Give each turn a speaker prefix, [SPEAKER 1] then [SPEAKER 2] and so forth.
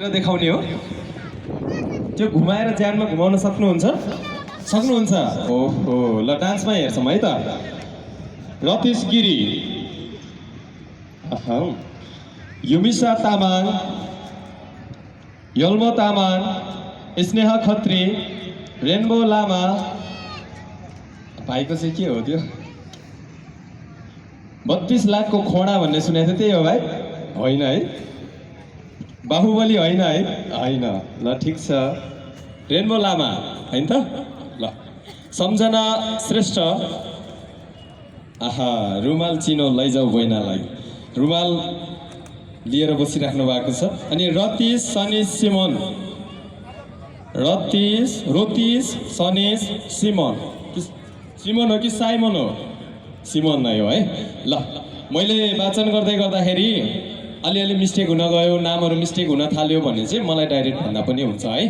[SPEAKER 1] देखाउने हो त्यो घुमाएर ज्यानमा घुमाउन सक्नुहुन्छ सक्नुहुन्छ ओहो ल डान्समा हेर्छौँ है त रतीश गिरी युमिसा तामाङ यल्मो तामाङ स्नेह खत्री रेनबो लामा भाइको चाहिँ के हो त्यो 32 लाखको खोडा भन्ने सुनेको थिएँ त्यही हो भाइ होइन है बाहुबली होइन है होइन ल ठिक छ रेनबो लामा होइन त ल सम्झना श्रेष्ठ आहा रुमाल चिनो लैजाऊ बहिनालाई रुमाल लिएर बसिराख्नु भएको छ अनि रतीश सनिस सिमन रोतीश सनिस सिमन सिमन हो कि साइमन हो सिमन नै हो है ल मैले वाचन गर्दै गर्दाखेरि अलिअलि मिस्टेक हुन गयो नामहरू मिस्टेक हुन थाल्यो भने चाहिँ मलाई डाइरेक्ट भन्दा पनि हुन्छ है